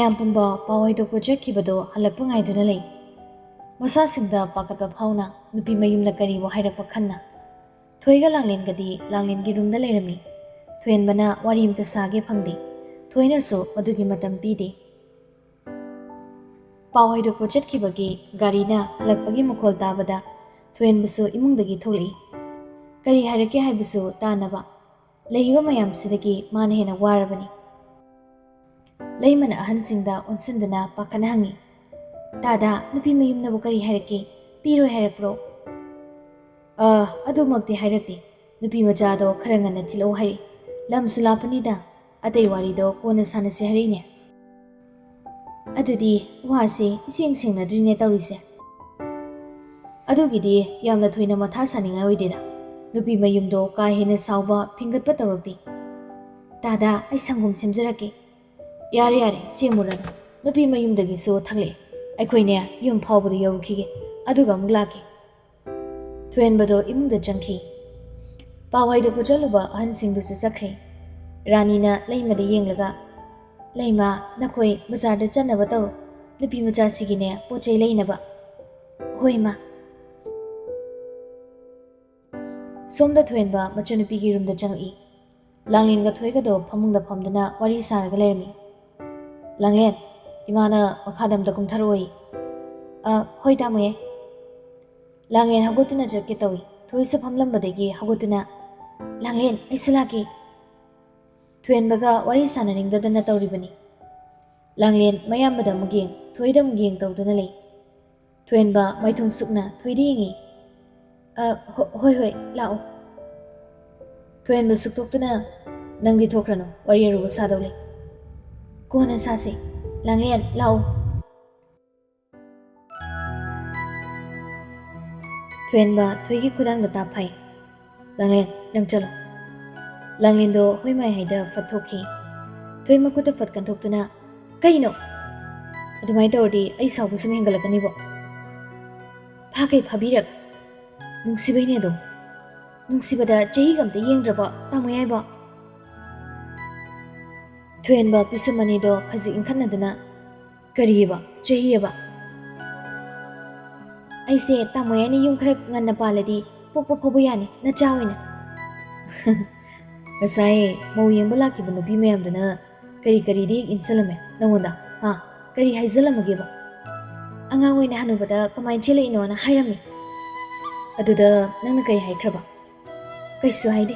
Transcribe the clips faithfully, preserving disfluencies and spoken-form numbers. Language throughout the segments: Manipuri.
ꯃꯌꯥꯝ ꯄꯨꯝꯕ ꯄꯥꯎ ꯍꯥꯏꯗꯣꯛꯄ ꯆꯠꯈꯤꯕꯗꯣ ꯍꯜꯂꯛꯄ ꯉꯥꯏꯗꯨꯅ ꯂꯩ꯫ ꯃꯁꯥꯁꯤꯡꯗ ꯄꯥꯈꯠꯄ ꯐꯥꯎꯅ ꯅꯨꯄꯤ ꯃꯌꯨꯝꯅ ꯀꯔꯤꯕꯨ ꯍꯥꯏꯔꯛꯄ ꯈꯟꯅ꯫ ꯊꯣꯏꯒ ꯂꯥꯡꯂꯦꯟꯒꯗꯤ ꯂꯥꯡꯂꯦꯟꯒꯤ ꯔꯨꯝꯗ ꯂꯩꯔꯝꯃꯤ꯫ ꯊꯣꯏꯍꯟꯕꯅ ꯋꯥꯔꯤ ꯑꯃꯇ ꯁꯥꯒꯦ ꯐꯪꯗꯦ꯫ ꯊꯣꯏꯅꯁꯨ ꯃꯗꯨꯒꯤ ꯃꯇꯝ ꯄꯤꯗꯦ꯫ ꯄꯥꯎ ꯍꯥꯏꯗꯣꯛꯄ ꯆꯠꯈꯤꯕꯒꯤ ꯒꯥꯔꯤꯅ ꯍꯜꯂꯛꯄꯒꯤ ꯃꯈꯣꯜ ꯇꯥꯕꯗ ꯊꯣꯏꯍꯟꯕꯁꯨ ꯏꯃꯨꯡꯗꯒꯤ ꯊꯣꯛꯂꯛꯏ꯫ ꯀꯔꯤ ꯍꯥꯏꯔꯛꯀꯦ ꯍꯥꯏꯕꯁꯨ ꯇꯥꯅꯕ꯫ ꯂꯩꯔꯤꯕ ꯃꯌꯥꯝꯁꯤꯗꯒꯤ ꯃꯥꯅ ꯍꯦꯟꯅ ꯋꯥꯔꯕꯅꯤ꯫ ꯂꯩꯃꯅ ꯑꯍꯟꯁꯤꯡꯗ ꯑꯣꯟꯁꯤꯟꯗꯨꯅ ꯄꯥꯈꯠꯅ ꯍꯪꯉꯤ, "ꯇꯥꯗ, ꯅꯨꯄꯤ ꯃꯌꯨꯝꯅꯕꯨ ꯀꯔꯤ ꯍꯥꯏꯔꯛꯀꯦ? ꯄꯤꯔꯣꯏ ꯍꯥꯏꯔꯛꯄ꯭ꯔꯣ?" "ꯑ, ꯑꯗꯨꯃꯛꯇꯤ ꯍꯥꯏꯔꯛꯇꯦ꯫ ꯅꯨꯄꯤ ꯃꯆꯥꯗꯣ ꯈꯔ ꯉꯟꯅ ꯊꯤꯜꯂꯛꯎ ꯍꯥꯏꯔꯛꯏ꯫ ꯂꯝꯁꯨ ꯂꯥꯞꯄꯅꯤꯗ꯫ ꯑꯇꯩ ꯋꯥꯔꯤꯗꯣ ꯀꯣꯟꯅ ꯁꯥꯟꯅꯁꯦ ꯍꯥꯏꯔꯛꯏꯅꯦ꯫ ꯑꯗꯨꯗꯤ ꯋꯥꯁꯦ ꯏꯁꯦꯡ ꯁꯦꯡꯅꯗ꯭ꯔꯤꯅꯦ ꯇꯧꯔꯤꯁꯦ꯫" "ꯑꯗꯨꯒꯤꯗꯤ ꯌꯥꯝꯅ ꯊꯣꯏꯅ ꯃꯊꯥ ꯁꯥꯅꯤꯡꯉꯥꯏ ꯑꯣꯏꯗꯦꯗ꯫ ꯅꯨꯄꯤ ꯃꯌꯨꯝꯗꯣ ꯀꯥ ꯍꯦꯟꯅ ꯁꯥꯎꯕ ꯐꯤꯡꯒꯠꯄ ꯇꯧꯔꯛꯇꯦ꯫ ꯇꯥꯗ, ꯑꯩ ꯁꯪꯒꯣꯝ ꯁꯦꯝꯖꯔꯛꯀꯦ꯫" "ꯌꯥꯔꯦ, ꯌꯥꯔꯦ, ꯁꯦꯝꯃꯨꯔꯅꯨ꯫ ꯅꯨꯄꯤ ꯃꯌꯨꯝꯗꯒꯤꯁꯨ ꯊꯛꯂꯛꯑꯦ꯫ ꯑꯩꯈꯣꯏꯅꯦ, ꯌꯨꯝ ꯐꯥꯎꯕꯗ ꯌꯧꯔꯨꯈꯤꯒꯦ, ꯑꯗꯨꯒ ꯑꯃꯨꯛ ꯂꯥꯛꯀꯦ꯫" ꯊꯣꯏꯍꯟꯕꯗꯣ ꯏꯃꯨꯡꯗ ꯆꯪꯈꯤ꯫ ꯄꯥꯎ ꯍꯥꯏꯗꯣꯛꯄ ꯆꯠꯂꯨꯕ ꯑꯍꯟꯁꯤꯡꯗꯨꯁꯨ ꯆꯠꯈ꯭ꯔꯦ꯫ ꯔꯥꯅꯤꯅ ꯂꯩꯃꯗ ꯌꯦꯡꯂꯒ, "ꯂꯩꯃ, ꯅꯈꯣꯏ ꯕꯖꯥꯔꯗ ꯆꯠꯅꯕ ꯇꯧꯔꯣ꯫ ꯅꯨꯄꯤ ꯃꯆꯥꯁꯤꯒꯤꯅꯦ, ꯄꯣꯠ ꯆꯩ ꯂꯩꯅꯕ꯫" "ꯍꯣꯏ, ꯏꯃꯥ꯫" ꯁꯣꯝꯗ ꯊꯣꯏꯍꯟꯕ ꯃꯆꯟꯅꯨꯄꯤꯒꯤ ꯔꯨꯝꯗ ꯆꯪꯉꯛꯏ꯫ ꯂꯥꯡꯂꯦꯟꯒ ꯊꯣꯏꯒꯗꯣ ꯐꯃꯨꯡꯗ ꯐꯝꯗꯨꯅ ꯋꯥꯔꯤ ꯁꯥꯔꯒ ꯂꯩꯔꯝꯃꯤ꯫ "ꯂꯥꯡꯂꯦꯟ, ꯏꯃꯥꯅ ꯃꯈꯥꯗ ꯑꯝꯇ ꯀꯨꯝꯊꯔꯛꯑꯣꯌꯦ꯫" "ꯑ, ꯍꯣꯏ, ꯇꯥꯃꯣꯌꯦ꯫" ꯂꯥꯡꯂꯦꯟ ꯍꯧꯒꯠꯇꯨꯅ ꯆꯠꯀꯦ ꯇꯧꯏ꯫ ꯊꯣꯏꯁꯨ ꯐꯝꯂꯝꯕꯗꯒꯤ ꯍꯧꯒꯠꯇꯨꯅ, "ꯂꯥꯡꯂꯦꯟ, ꯑꯩꯁꯨ ꯂꯥꯛꯀꯦ꯫" ꯊꯣꯏꯍꯟꯕꯒ ꯋꯥꯔꯤ ꯁꯥꯟꯅꯅꯤꯡꯗꯗꯅ ꯇꯧꯔꯤꯕꯅꯤ꯫ ꯂꯥꯡꯂꯦꯟ ꯃꯌꯥꯝꯕꯗ ꯑꯃꯨꯛ ꯌꯦꯡ, ꯊꯣꯏꯗ ꯑꯃꯨꯛ ꯌꯦꯡ ꯇꯧꯗꯨꯅ ꯂꯩ꯫ ꯊꯣꯏꯍꯟꯕ ꯃꯥꯏꯊꯣꯡ ꯁꯨꯛꯅ ꯊꯣꯏꯗ ꯌꯦꯡꯉꯤ꯫ "ꯑ, ꯍꯣ-, ꯍꯣꯏ, ꯍꯣꯏ, ꯂꯥꯛꯑꯣ꯫" ꯊꯣꯏꯍꯟꯕ ꯁꯨꯛꯇꯣꯛꯇꯨꯅ, "ꯅꯪꯗꯤ ꯊꯣꯛꯈ꯭ꯔꯅꯨ, ꯋꯥꯔꯤ ꯑꯔꯨꯕ ꯁꯥꯗꯧ ꯂꯩ꯫" "ꯀꯣꯟꯅ ꯁꯥꯁꯦ꯫ ꯂꯥꯡꯂꯦꯟ, ꯂꯥꯛꯑꯣ꯫" ꯊꯣꯏꯍꯟꯕ ꯊꯣꯏꯒꯤ ꯈꯨꯗꯥꯡꯗ ꯇꯥꯞ ꯐꯥꯏ꯫ "ꯂꯥꯡꯂꯦꯟ, ꯅꯪ ꯆꯠꯂꯣ꯫" ꯂꯥꯡꯂꯦꯟꯗꯣ ꯍꯣꯏ ꯃꯥꯏ ꯍꯥꯏꯗ ꯐꯠ ꯊꯣꯛꯈꯤ꯫ ꯊꯣꯏ ꯃꯈꯨꯠꯇ ꯐꯠ ꯀꯟꯊꯣꯛꯇꯨꯅ, "ꯀꯩꯅꯣ? ꯑꯗꯨꯃꯥꯏꯅ ꯇꯧꯔꯗꯤ ꯑꯩ ꯁꯥꯎꯕ ꯁꯨꯝ ꯍꯦꯟꯒꯠꯂꯛꯀꯅꯤꯕꯣ꯫" "ꯐꯥꯈꯩ ꯐꯥꯕꯤꯔꯛ꯫ ꯅꯨꯡꯁꯤꯕꯩꯅꯦ ꯑꯗꯨꯝ꯫ ꯅꯨꯡꯁꯤꯕꯗ ꯆꯍꯤꯒ ꯑꯝꯇ ꯌꯦꯡꯗ꯭ꯔꯕꯣ, ꯇꯥꯃꯣ ꯌꯥꯏꯕꯣ?" ꯊꯣꯏꯍꯟꯕ ꯄꯤꯁꯨꯝ ꯑꯅꯤꯗꯣ ꯈꯖꯤꯛ ꯏꯟꯈꯠꯅꯗꯨꯅ, "ꯀꯔꯤꯑꯕ? ꯆꯍꯤꯑꯕ?" "ꯑꯩꯁꯦ ꯇꯥꯃꯣ ꯌꯥꯏꯅ ꯌꯨꯝ ꯈꯔ ꯉꯟꯅ ꯄꯥꯜꯂꯗꯤ ꯄꯣꯛꯄ ꯐꯥꯎꯕ ꯌꯥꯅꯤ, ꯅꯆꯥ ꯑꯣꯏꯅ꯫" "ꯉꯁꯥꯏ ꯃꯧ ꯌꯦꯡꯕ ꯂꯥꯛꯈꯤꯕ ꯅꯨꯄꯤ ꯃꯌꯥꯝꯗꯨꯅ ꯀꯔꯤ ꯀꯔꯤꯗꯤ ꯍꯦꯛ ꯏꯟꯁꯜꯂꯝꯃꯦ ꯅꯪꯉꯣꯟꯗ, ꯍꯥ? ꯀꯔꯤ ꯍꯥꯏꯖꯜꯂꯝꯃꯒꯦꯕ? ꯑꯉꯥꯡ ꯑꯣꯏꯅ ꯍꯅꯨꯕꯗ ꯀꯃꯥꯏꯅ ꯆꯦꯜꯂꯛꯏꯅꯣꯅ ꯍꯥꯏꯔꯝꯃꯤ꯫ ꯑꯗꯨꯗ ꯅꯪꯅ ꯀꯩ ꯍꯥꯏꯈ꯭ꯔꯕ?" "ꯀꯩꯁꯨ ꯍꯥꯏꯗꯦ꯫"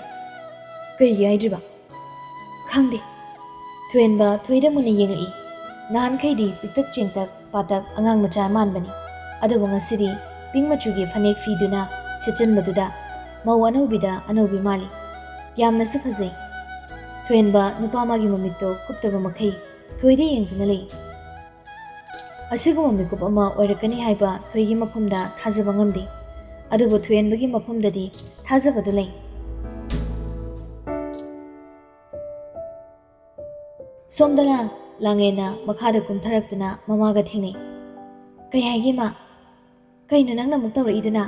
"ꯀꯩꯒꯤ ꯍꯥꯏꯗ꯭ꯔꯤꯕ?" "ꯈꯪꯗꯦ꯫" ꯊꯣꯏꯍꯟꯕ ꯊꯣꯏꯗ ꯃꯨꯟꯅ ꯌꯦꯡꯉꯛꯏ꯫ ꯅꯍꯥꯟꯈꯩꯗꯤ ꯄꯤꯛꯇꯛ ꯆꯦꯡꯇꯛ ꯄꯥꯇꯛ ꯑꯉꯥꯡ ꯃꯆꯥ ꯃꯥꯟꯕꯅꯤ, ꯑꯗꯨꯕꯨ ꯉꯁꯤꯗꯤ ꯄꯤꯡ ꯃꯆꯨꯒꯤ ꯐꯅꯦꯛ ꯐꯤꯗꯨꯅ ꯁꯦꯠꯆꯟꯕꯗꯨꯗ ꯃꯧ ꯑꯅꯧꯕꯤꯗ ꯑꯅꯧꯕꯤ ꯃꯥꯜꯂꯤ꯫ ꯌꯥꯝꯅꯁꯨ ꯐꯖꯩ꯫ ꯊꯣꯏꯍꯟꯕ ꯅꯨꯄꯥ ꯑꯃꯒꯤ ꯃꯃꯤꯠꯇꯣ ꯀꯨꯞꯇꯕ ꯃꯈꯩ ꯊꯣꯏꯗ ꯌꯦꯡꯗꯨꯅ ꯂꯩ꯫ ꯑꯁꯤꯒꯨꯝꯕ ꯃꯤꯀꯨꯞ ꯑꯃ ꯑꯣꯏꯔꯛꯀꯅꯤ ꯍꯥꯏꯕ ꯊꯣꯏꯒꯤ ꯃꯐꯝꯗ ꯊꯥꯖꯕ ꯉꯝꯗꯦ, ꯑꯗꯨꯕꯨ ꯊꯣꯏꯍꯟꯕꯒꯤ ꯃꯐꯝꯗꯗꯤ ꯊꯥꯖꯕꯗꯨ ꯂꯩ꯫ ꯁꯣꯝꯗꯅ ꯂꯥꯡꯂꯦꯟꯅ ꯃꯈꯥꯗ ꯀꯨꯝꯊꯔꯛꯇꯨꯅ ꯃꯃꯥꯒ ꯊꯦꯡꯅꯩ꯫ "ꯀꯩ ꯍꯥꯏꯒꯦ, ꯏꯃꯥ? ꯀꯩꯅꯣ ꯅꯪꯅ ꯑꯃꯨꯛ ꯇꯧꯔꯛꯏꯗꯨꯅ?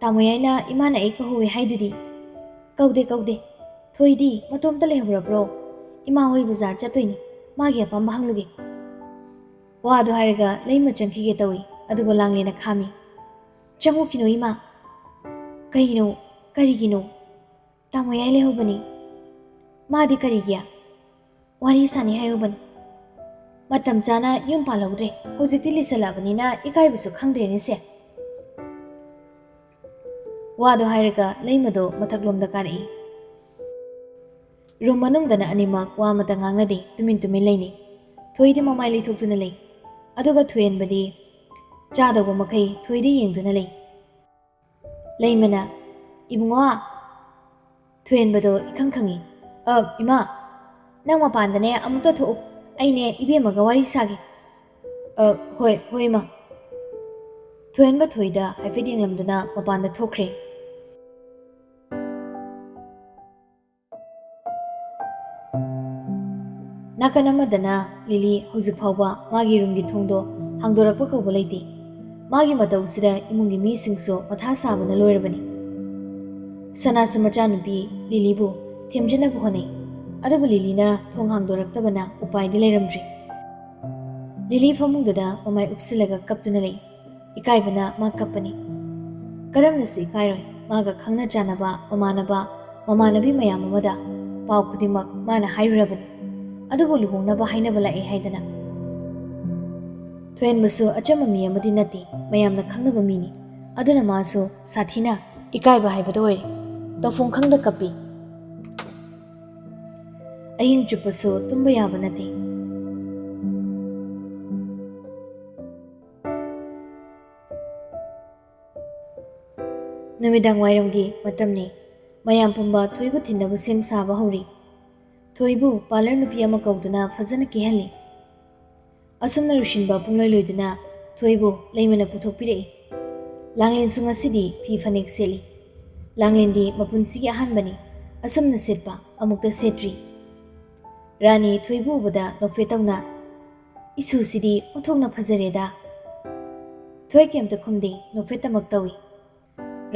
ꯇꯥꯃꯣ ꯌꯥꯏꯅ ꯏꯃꯥꯅ ꯑꯩ ꯀꯧꯍꯧꯋꯦ ꯍꯥꯏꯗꯨꯗꯤ?" "ꯀꯧꯗꯦ, ꯀꯧꯗꯦ꯫ ꯊꯣꯏꯗꯤ ꯃꯇꯣꯝꯇ ꯂꯩꯍꯧꯔꯕ꯭ꯔꯣ? ꯏꯃꯥ ꯍꯣꯏ ꯕꯖꯥꯔ ꯆꯠꯇꯣꯏꯅꯤ, ꯃꯥꯒꯤ ꯑꯄꯥꯝꯕ ꯍꯪꯂꯨꯒꯦ꯫" ꯋꯥꯗꯣ ꯍꯥꯏꯔꯒ ꯂꯩꯃ ꯆꯪꯈꯤꯒꯦ ꯇꯧꯏ, ꯑꯗꯨꯕꯨ ꯂꯥꯡꯂꯦꯟꯅ ꯈꯥꯝꯃꯤ꯫ "ꯆꯪꯉꯨꯈꯤꯅꯨ ꯏꯃꯥ꯫" "ꯀꯩꯅꯣ? ꯀꯔꯤꯒꯤꯅꯣ?" "ꯇꯥꯃꯣ ꯌꯥꯏ ꯂꯩꯍꯧꯕꯅꯤ꯫" "ꯃꯥꯗꯤ ꯀꯔꯤꯒꯤ?" "ꯋꯥꯔꯤ ꯁꯥꯅꯤ ꯍꯥꯏꯍꯧꯕꯅꯤ꯫" "ꯃꯇꯝ ꯆꯥꯅ ꯌꯨꯝ ꯄꯥꯜꯍꯧꯗ꯭ꯔꯦ, ꯍꯧꯖꯤꯛꯇꯤ ꯂꯤꯁꯜꯂꯛꯑꯕꯅꯤꯅ ꯏꯀꯥꯏꯕꯁꯨ ꯈꯪꯗ꯭ꯔꯦꯅꯦ ꯁꯦ꯫" ꯋꯥꯗꯣ ꯍꯥꯏꯔꯒ ꯂꯩꯃꯗꯣ ꯃꯊꯛꯂꯣꯝꯗ ꯀꯥꯔꯛꯏ꯫ ꯔꯨꯝ ꯃꯅꯨꯡꯗꯅ ꯑꯅꯤꯃꯛ ꯋꯥ ꯑꯃꯇ ꯉꯥꯡꯅꯗꯦ, ꯇꯨꯃꯤꯟ ꯇꯨꯃꯤꯟ ꯂꯩꯅꯩ꯫ ꯊꯣꯏꯗꯤ ꯃꯃꯥꯏ ꯂꯩꯊꯣꯛꯇꯨꯅ ꯂꯩ, ꯑꯗꯨꯒ ꯊꯣꯏꯍꯟꯕꯗꯤ ꯆꯥꯗꯧꯕ ꯃꯈꯩ ꯊꯣꯏꯗ ꯌꯦꯡꯗꯨꯅ ꯂꯩ꯫ ꯂꯩꯃꯅ, "ꯏꯕꯨꯡꯉꯣ꯫" ꯊꯣꯏꯍꯟꯕꯗꯣ ꯏꯈꯪ ꯈꯪꯏ꯫ "ꯑ, ꯏꯃꯥ, ꯅꯪ ꯃꯄꯥꯟꯗꯅꯦ ꯑꯃꯨꯛꯇ ꯊꯣꯛꯎ, ꯑꯩꯅꯦ ꯏꯕꯦꯝꯃꯒ ꯋꯥꯔꯤ ꯁꯥꯒꯦ꯫" "ꯑ, ꯍꯣꯏ, ꯍꯣꯏ, ꯏꯃꯥ꯫" ꯊꯣꯏꯍꯟꯕ ꯊꯣꯏꯗ ꯍꯥꯏꯐꯦꯠ ꯌꯦꯡꯂꯝꯗꯨꯅ ꯃꯄꯥꯟꯗ ꯊꯣꯛꯈ꯭ꯔꯦ꯫ ꯅꯥꯀꯟ ꯑꯃꯗꯅ ꯂꯤꯂꯤ ꯍꯧꯖꯤꯛ ꯐꯥꯎꯕ ꯃꯥꯒꯤ ꯔꯨꯝꯒꯤ ꯊꯣꯡꯗꯣ ꯍꯥꯡꯗꯣꯔꯛꯄ ꯀꯧꯕ ꯂꯩꯇꯦ꯫ ꯃꯥꯒꯤ ꯃꯇꯧꯁꯤꯗ ꯏꯃꯨꯡꯒꯤ ꯃꯤꯁꯤꯡꯁꯨ ꯃꯊꯥ ꯁꯥꯕꯅ ꯂꯣꯏꯔꯕꯅꯤ꯫ ꯁꯅꯥꯁꯨ ꯃꯆꯥꯅꯨꯄꯤ ꯂꯤꯂꯤꯕꯨ ꯊꯦꯝꯖꯤꯟꯅꯕ ꯍꯣꯠꯅꯩ꯫ ꯑꯗꯨꯕꯨ ꯂꯤꯂꯤꯅ ꯊꯣꯡ ꯍꯥꯡꯗꯣꯔꯛꯇꯕꯅ ꯎꯄꯥꯏꯗꯤ ꯂꯩꯔꯝꯗ꯭ꯔꯦ꯫ ꯂꯤꯂꯤ ꯐꯃꯨꯡꯗꯨꯗ ꯃꯃꯥꯏ ꯎꯞꯁꯤꯜꯂꯒ ꯀꯞꯇꯨꯅ ꯂꯩ꯫ ꯏꯀꯥꯏꯕꯅ ꯃꯥ ꯀꯞꯄꯅꯤ꯫ ꯀꯔꯝꯅꯁꯨ ꯏꯀꯥꯏꯔꯣꯏ, ꯃꯥꯒ ꯈꯪꯅ ꯆꯥꯟꯅꯕ ꯃꯃꯥꯟꯅꯕ, ꯃꯃꯥꯟꯅꯕꯤ ꯃꯌꯥꯝ ꯑꯃꯗ ꯄꯥꯎ ꯈꯨꯗꯤꯡꯃꯛ ꯃꯥꯅ ꯍꯥꯏꯔꯨꯔꯕꯅꯤ꯫ ꯑꯗꯨꯕꯨ ꯂꯨꯍꯣꯡꯅꯕ ꯍꯥꯏꯅꯕ ꯂꯥꯛꯑꯦ ꯍꯥꯏꯗꯅ꯫ ꯊꯣꯏꯍꯟꯕꯁꯨ ꯑꯆꯝꯕ ꯃꯤ ꯑꯃꯗꯤ ꯅꯠꯇꯦ, ꯃꯌꯥꯝꯅ ꯈꯪꯅꯕ ꯃꯤꯅꯤ꯫ ꯑꯗꯨꯅ ꯃꯥꯁꯨ ꯁꯥꯊꯤꯅ ꯏꯀꯥꯏꯕ ꯍꯥꯏꯕꯗꯨ ꯑꯣꯏꯔꯦ꯫ ꯇꯧꯐꯝ ꯈꯪꯗ ꯀꯞꯄꯤ꯫ ꯑꯍꯤꯡ ꯆꯨꯞꯄꯁꯨ ꯇꯨꯝꯕ ꯌꯥꯕ ꯅꯠꯇꯦ꯫ ꯅꯨꯃꯤꯗꯥꯡ ꯋꯥꯏꯔꯝꯒꯤ ꯃꯇꯝꯅꯤ꯫ ꯃꯌꯥꯝ ꯄꯨꯝꯕ ꯊꯣꯏꯕꯨ ꯊꯤꯟꯅꯕ ꯁꯦꯝ ꯁꯥꯕ ꯍꯧꯔꯤ꯫ ꯊꯣꯏꯕꯨ ꯄꯥꯔꯂꯔ ꯅꯨꯄꯤ ꯑꯃ ꯀꯧꯗꯨꯅ ꯐꯖꯅ ꯀꯦꯍꯜꯂꯤ꯫ ꯑꯁꯨꯝꯅ ꯂꯣꯏꯁꯤꯟꯕ ꯄꯨꯡꯂꯣꯏ ꯂꯣꯏꯗꯨꯅ ꯊꯣꯏꯕꯨ ꯂꯩꯃꯅ ꯄꯨꯊꯣꯛꯄꯤꯔꯛꯏ꯫ ꯂꯥꯡꯂꯦꯟꯁꯨ ꯉꯁꯤꯗꯤ ꯐꯤ ꯐꯅꯦꯛ ꯁꯦꯠꯂꯤ꯫ ꯂꯥꯡꯂꯦꯟꯗꯤ ꯃꯄꯨꯟꯁꯤꯒꯤ ꯑꯍꯥꯟꯕꯅꯤ꯫ ꯑꯁꯨꯝꯅ ꯁꯦꯠꯄ ꯑꯃꯨꯛꯇ ꯁꯦꯠꯇ꯭ꯔꯤ꯫ ꯔꯥꯅꯤ ꯊꯣꯏꯕꯨ ꯎꯕꯗ ꯅꯣꯛꯐꯦꯠ ꯇꯧꯅ, "ꯏꯁꯨꯁꯤꯗꯤ ꯑꯣꯟꯊꯣꯛꯅ ꯐꯖꯔꯦꯗ!" ꯊꯣꯏ ꯀꯩꯝꯇ ꯈꯨꯝꯗꯦ, ꯅꯣꯛꯐꯦꯠꯇꯃꯛ ꯇꯧꯏ꯫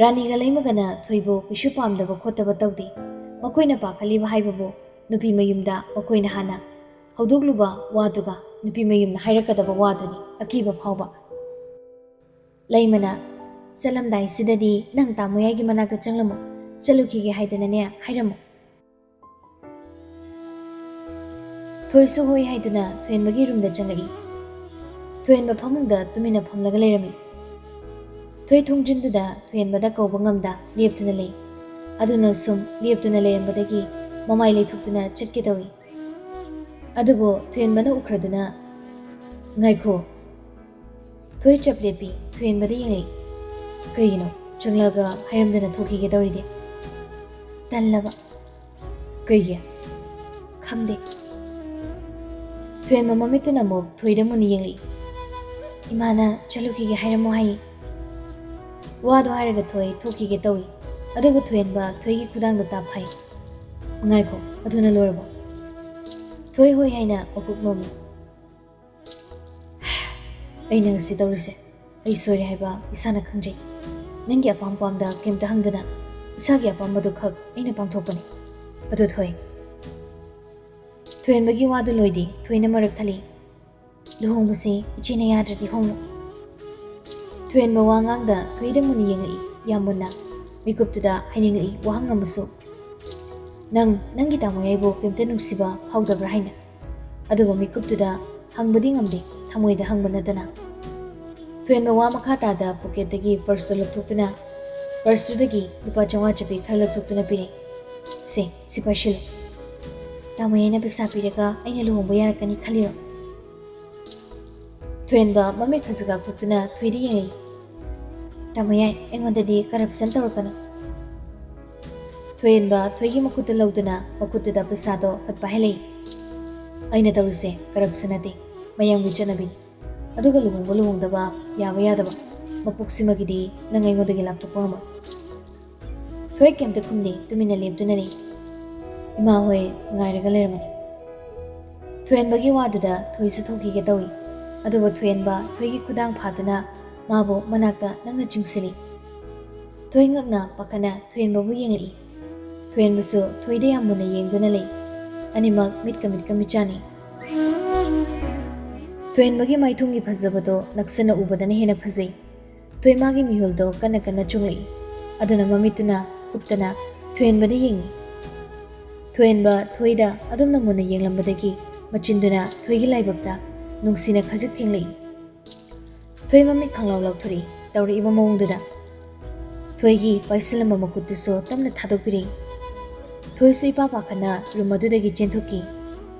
ꯔꯥꯅꯤꯒ ꯂꯩꯃꯒꯅ ꯊꯣꯏꯕꯨ ꯀꯩꯁꯨ ꯄꯥꯝꯗꯕ ꯈꯣꯠꯇꯕ ꯇꯧꯗꯦ꯫ ꯃꯈꯣꯏꯅ ꯄꯥꯈꯠꯂꯤꯕ ꯍꯥꯏꯕꯕꯨ ꯅꯨꯄꯤ ꯃꯌꯨꯝꯗ ꯃꯈꯣꯏꯅ ꯍꯥꯟꯅ ꯍꯧꯗꯣꯛꯂꯨꯕ ꯋꯥꯗꯨꯒ ꯅꯨꯄꯤ ꯃꯌꯨꯝꯅ ꯍꯥꯏꯔꯛꯀꯗꯕ ꯋꯥꯗꯨꯅꯤ ꯑꯀꯤꯕ ꯐꯥꯎꯕ꯫ ꯂꯩꯃꯅ, "ꯆꯠꯂꯝꯗꯥꯏꯁꯤꯗꯗꯤ ꯅꯪ ꯇꯥꯃꯣ ꯌꯥꯏꯒꯤ ꯃꯅꯥꯛꯇ ꯆꯪꯂꯝꯃꯨ, ꯆꯠꯂꯨꯈꯤꯒꯦ ꯍꯥꯏꯗꯅꯅꯦ ꯍꯥꯏꯔꯝꯃꯨ"꯫ ꯊꯣꯏꯁꯨ ꯍꯣꯏ ꯍꯥꯏꯗꯨꯅ ꯊꯣꯏꯍꯟꯕꯒꯤ ꯔꯨꯝꯗ ꯆꯪꯂꯛꯏ꯫ ꯊꯣꯏꯍꯟꯕ ꯐꯃꯨꯡꯗ ꯇꯨꯃꯤꯟꯅ ꯐꯝꯂꯒ ꯂꯩꯔꯝꯃꯤ꯫ ꯊꯣꯏ ꯊꯣꯡꯖꯤꯟꯗꯨꯗ ꯊꯣꯏꯍꯟꯕꯗ ꯀꯧꯕ ꯉꯝꯗ ꯂꯦꯞꯇꯨꯅ ꯂꯩ꯫ ꯑꯗꯨꯅ ꯁꯨꯝ ꯂꯦꯞꯇꯨꯅ ꯂꯩꯔꯝꯕꯗꯒꯤ ꯃꯃꯥꯏ ꯂꯩꯊꯣꯛꯇꯨꯅ ꯆꯠꯀꯦ ꯇꯧꯏ꯫ ꯑꯗꯨꯕꯨ ꯊꯣꯏꯍꯟꯕꯅ ꯎꯈ꯭ꯔꯗꯨꯅ, "ꯉꯥꯏꯈꯣ"꯫ ꯊꯣꯏ ꯆꯞ ꯂꯦꯞꯄꯤ, ꯊꯣꯏꯍꯟꯕꯗ ꯌꯦꯡꯂꯛꯏ꯫ "ꯀꯩꯒꯤꯅꯣ? ꯆꯪꯂꯒ ꯍꯥꯏꯔꯝꯗꯅ ꯊꯣꯛꯈꯤꯒꯦ ꯇꯧꯔꯤꯗꯤ?" ꯇꯜꯂꯕ꯫ "ꯀꯩꯒꯤ?" "ꯈꯪꯗꯦ"꯫ ꯊꯣꯏꯍꯟꯕ ꯃꯃꯤꯠꯇꯨꯅ ꯑꯃꯨꯛ ꯊꯣꯏꯗ ꯃꯨꯟꯅ ꯌꯦꯡꯂꯛꯏ꯫ "ꯏꯃꯥꯅ ꯆꯠꯂꯨꯈꯤꯒꯦ ꯍꯥꯏꯔꯝꯃꯣ ꯍꯥꯏꯌꯦ"꯫ ꯋꯥꯗꯣ ꯍꯥꯏꯔꯒ ꯊꯣꯏ ꯊꯣꯛꯈꯤꯒꯦ ꯇꯧꯏ꯫ ꯑꯗꯨꯕꯨ ꯊꯣꯏꯍꯟꯕ ꯊꯣꯏꯒꯤ ꯈꯨꯗꯥꯡꯗꯣ ꯇꯥꯞ ꯐꯥꯏ꯫ "ꯉꯥꯏꯈꯣ, ꯑꯗꯨꯅ ꯂꯣꯏꯔꯕꯣ?" ꯊꯣꯏ ꯍꯣꯏ ꯍꯥꯏꯅ ꯃꯀꯣꯛ ꯅꯣꯝꯃꯤ꯫ "ꯑꯩꯅ ꯉꯁꯤ ꯇꯧꯔꯤꯁꯦ ꯑꯩ ꯁꯣꯏꯔꯦ ꯍꯥꯏꯕ ꯏꯁꯥꯅ ꯈꯪꯖꯩ꯫ ꯅꯪꯒꯤ ꯑꯄꯥꯝ ꯄꯥꯝꯗ ꯀꯩꯝꯇ ꯍꯪꯗꯅ ꯏꯁꯥꯒꯤ ꯑꯄꯥꯝꯕꯗꯨ ꯈꯛ ꯑꯩꯅ ꯄꯥꯡꯊꯣꯛꯄꯅꯤ꯫ ꯑꯗꯨ ꯊꯣꯏ, ꯊꯣꯏꯍꯦꯟꯕꯒꯤ ꯋꯥꯗꯨ ꯂꯣꯏꯗꯦ, ꯊꯣꯏꯅ ꯃꯔꯛ ꯊꯠꯂꯤ꯫ "ꯂꯨꯍꯣꯡꯕꯁꯦ ꯏꯆꯦꯅ ꯌꯥꯗ꯭ꯔꯗꯤ ꯍꯣꯡꯉꯨ꯫" ꯊꯣꯏꯍꯦꯟꯕ ꯋꯥ ꯉꯥꯡꯗ ꯊꯣꯏꯗ ꯃꯨꯟꯅ ꯌꯦꯡꯂꯛꯏ, ꯌꯥꯝ ꯃꯨꯟꯅ꯫ ꯃꯤꯀꯨꯞꯇꯨꯗ ꯍꯥꯏꯅꯤꯡꯂꯛꯏ ꯋꯥꯍꯪ ꯑꯃꯁꯨ꯫ "ꯅꯪ, ꯅꯪꯒꯤ ꯇꯥꯃꯣ ꯌꯥꯏꯕꯨ ꯀꯩꯝꯇ ꯅꯨꯡꯁꯤꯕ ꯐꯥꯎꯗꯕ꯭ꯔꯥ?" ꯍꯥꯏꯅ꯫ ꯑꯗꯨꯕꯨ ꯃꯤꯀꯨꯞꯇꯨꯗ ꯍꯪꯕꯗꯤ ꯉꯝꯗꯦ, ꯊꯃꯣꯏꯗ ꯍꯪꯕ ꯅꯠꯇꯅ꯫ ꯊꯣꯏꯍꯦꯟꯕ ꯋꯥ ꯃꯈꯥ ꯇꯥꯗ ꯄꯣꯀꯦꯠꯇꯒꯤ ꯄꯔꯁꯇꯨ ꯂꯧꯊꯣꯛꯇꯨꯅ, ꯄꯔꯁꯇꯨꯗꯒꯤ ꯂꯨꯄꯥ ꯆꯥꯝꯃꯉꯥ ꯆꯠꯄꯤ ꯈꯔ ꯂꯧꯊꯣꯛꯇꯨꯅ ꯄꯤꯔꯛꯏ꯫ "ꯁꯦ, ꯁꯤ ꯄꯥꯏꯁꯤꯜꯂꯨ꯫ ꯇꯥꯃꯣ ꯌꯥꯏꯅ ꯄꯩꯁꯥ ꯄꯤꯔꯒ ꯑꯩꯅ ꯂꯨꯍꯣꯡꯕ ꯌꯥꯔꯛꯀꯅꯤ ꯈꯜꯂꯤꯔꯣ?" ꯊꯣꯏꯍꯦꯟꯕ ꯃꯃꯤꯠ ꯈꯖꯤꯛ ꯀꯥꯛꯊꯣꯛꯇꯨꯅ ꯊꯣꯏꯗ ꯌꯦꯡꯂꯤ꯫ "ꯇꯥꯃꯣ ꯌꯥꯏ, ꯑꯩꯉꯣꯟꯗꯗꯤ ꯀꯔꯞꯁꯟ ꯇꯧꯔꯛꯀꯅꯨ꯫" ꯊꯣꯏꯍꯦꯟꯕ ꯊꯣꯏꯒꯤ ꯃꯈꯨꯠꯇ ꯂꯧꯗꯨꯅ ꯃꯈꯨꯠꯇꯨꯗ ꯄꯩꯁꯥꯗꯣ ꯐꯠ ꯄꯥꯏꯍꯜꯂꯛꯏ꯫ "ꯑꯩꯅ ꯇꯧꯔꯤꯁꯦ ꯀꯔꯞꯁꯟ ꯅꯠꯇꯦ, ꯃꯌꯥꯝꯒꯤ ꯆꯠꯅꯕꯤꯅꯤ꯫ ꯑꯗꯨꯒ ꯂꯨꯍꯣꯡꯕ ꯂꯨꯍꯣꯡꯗꯕ, ꯌꯥꯕ ꯌꯥꯗꯕ, ꯃꯄꯣꯛꯁꯤꯃꯒꯤꯗꯤ ꯅꯪ ꯑꯩꯉꯣꯟꯗꯒꯤ ꯂꯥꯞꯊꯣꯛꯄ ꯉꯝꯃꯣꯏ꯫" ꯊꯣꯏ ꯀꯩꯝꯇ ꯈꯨꯝꯗꯦ, ꯇꯨꯃꯤꯟꯅ ꯂꯦꯞꯇꯨꯅ ꯂꯩ꯫ ꯏꯃꯥ ꯍꯣꯏ ꯉꯥꯏꯔꯒ ꯂꯩꯔꯝꯃꯅꯤ꯫ ꯊꯣꯏꯍꯦꯟꯕꯒꯤ ꯋꯥꯗꯨꯗ ꯊꯣꯏꯁꯨ ꯊꯣꯛꯈꯤꯒꯦ ꯇꯧꯏ꯫ ꯑꯗꯨꯕꯨ ꯊꯣꯏꯍꯦꯟꯕ ꯊꯣꯏꯒꯤ ꯈꯨꯗꯥꯡ ꯐꯥꯗꯨꯅ ꯃꯥꯕꯨ ꯃꯅꯥꯛꯇ ꯅꯪꯅ ꯆꯤꯡꯁꯤꯜꯂꯤ꯫ ꯊꯣꯏ ꯉꯛꯅ ꯄꯥꯈꯠꯅ ꯊꯣꯏꯍꯦꯟꯕꯕꯨ ꯌꯦꯡꯂꯛꯏ꯫ ꯊꯣꯏꯍꯦꯟꯕꯁꯨ ꯊꯣꯏꯗ ꯌꯥꯝ ꯃꯨꯟꯅ ꯌꯦꯡꯗꯨꯅ ꯂꯩ꯫ ꯑꯅꯤꯃꯛ ꯃꯤꯠꯀ ꯃꯤꯠꯀ ꯃꯤꯆꯥꯟꯅꯩ꯫ ꯊꯣꯏꯍꯦꯟꯕꯒꯤ ꯃꯥꯏꯊꯣꯡꯒꯤ ꯐꯖꯕꯗꯣ ꯅꯛꯁꯟꯅ ꯎꯕꯗꯅ ꯍꯦꯟꯅ ꯐꯖꯩ꯫ ꯊꯣꯏ ꯃꯥꯒꯤ ꯃꯤꯍꯨꯜꯗꯣ ꯀꯟꯅ ꯀꯟꯅ ꯆꯣꯡꯂꯛꯏ꯫ ꯑꯗꯨꯅ ꯃꯃꯤꯠꯇꯨꯅ ꯀꯨꯞꯇꯅ ꯊꯣꯏꯍꯦꯟꯕꯗ ꯌꯦꯡꯏ꯫ ꯊꯣꯏꯍꯦꯟꯕ ꯊꯣꯏꯗ ꯑꯗꯨꯝꯅ ꯃꯨꯟꯅ ꯌꯦꯡꯂꯝꯕꯗꯒꯤ ꯃꯆꯤꯟꯗꯨꯅ ꯊꯣꯏꯒꯤ ꯂꯥꯏꯕꯛꯇ ꯅꯨꯡꯁꯤꯅ ꯈꯖꯤꯛ ꯊꯦꯡꯂꯛꯏ꯫ ꯊꯣꯏ ꯃꯃꯤꯠ ꯈꯪꯂꯥꯎ ꯂꯥꯎꯊꯣꯔꯛꯏ ꯇꯧꯔꯛꯏꯕ ꯃꯑꯣꯡꯗꯨꯗ꯫ ꯊꯣꯏꯒꯤ ꯄꯥꯏꯁꯤꯜꯂꯝꯕ ꯃꯈꯨꯠꯇꯨꯁꯨ ꯇꯞꯅ ꯊꯥꯗꯣꯛꯄꯤꯔꯛꯏ꯫ ꯊꯣꯏꯁꯨ ꯏꯄꯥ ꯄꯥꯈꯠꯅ ꯔꯨꯝ ꯑꯗꯨꯗꯒꯤ ꯆꯦꯟꯊꯣꯛꯈꯤ꯫